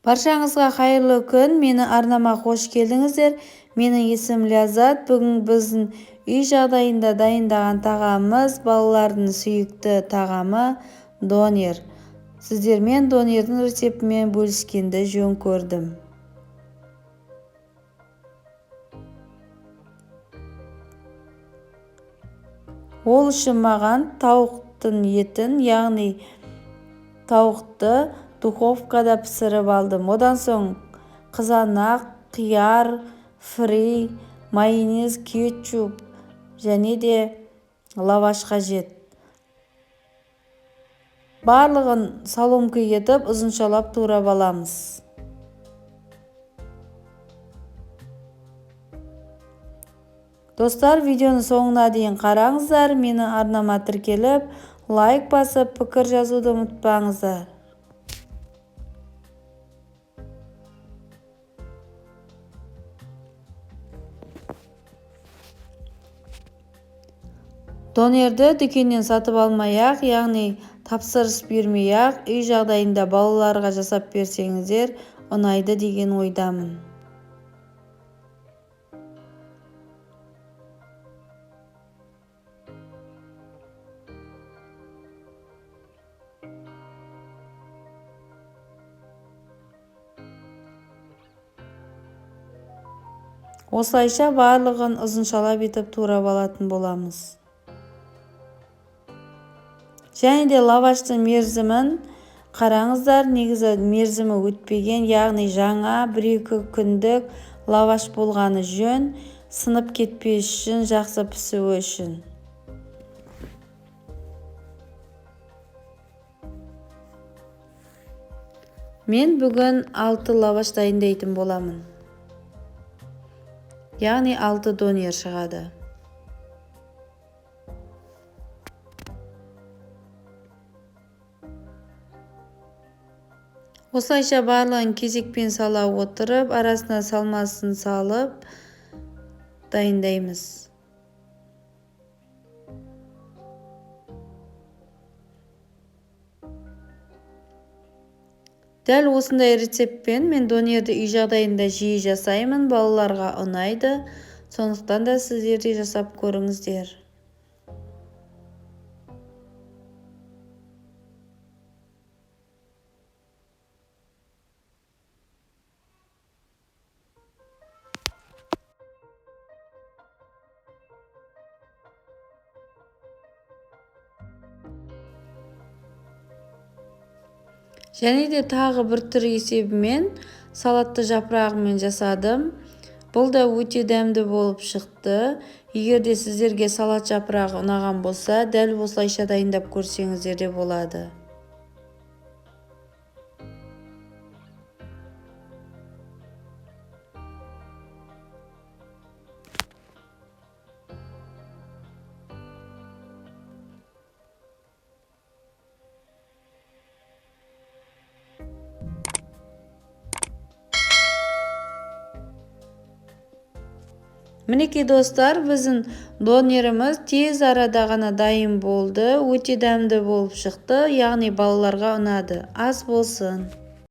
Баршаңызға қайырлы күн, мені арнама қош келдіңіздер. Менің есімім Ляззат. Бүгін біздің үй жағдайында дайындаған тағамымыз балалардың сүйікті тағамы донер. Сіздермен донердің рецептімен бөліскенді жөн көрдім. Ол үшін маған тауықтың етін, яғни тауықты духовкада пісіріп алдым. Одан соң қызанақ, қияр, фри, майонез, кетчуп және де лаваш қажет. Барлығын соломка етіп ұзыншалап турап аламыз. Достар, видеоның соңына дейін қараңыздар, менің арнама тіркеліп, лайк басып, пікір жазуды ұмытпаңыздар. Донерді дүкеннен сатып алмай-ақ, яғни тапсырыс бермей-ақ, үй жағдайында балаларға жасап берсеңіздер, ұнайды деген ойдамын. Осылайша барлығын ұзыншалап етіп турап алатын боламыз. Және де лаваштың мерзімін қараңыздар, негізі мерзімі өтпеген, яғни жаңа 1-2 күндік лаваш болғаны жөн, сынып кетпес үшін, жақсы пісуі үшін. Мен бүгін 6 лаваш дайындайтын боламын. Яғни 6 донер шығады. Осылайша барлығын кезекпен сала отырып, арасына салмасын салып дайындаймыз. Дәл осындай рецептпен мен донерді үй жағдайында жиі жасаймын, балаларға ұнайды, сондықтан да сіздер де жасап көріңіздер. Және де тағы бір түр есебімен салатты жапырағымен жасадым. Бұл да өте дәмді болып шықты. Егер де сіздерге салат жапырағы ұнаған болса, дәл осылайша дайындап көрсеңіздер де болады. Мінекей достар, біздің донеріміз тез арада ғана дайын болды, өте дәмді болып шықты, яғни балаларға ұнады. Ас болсын.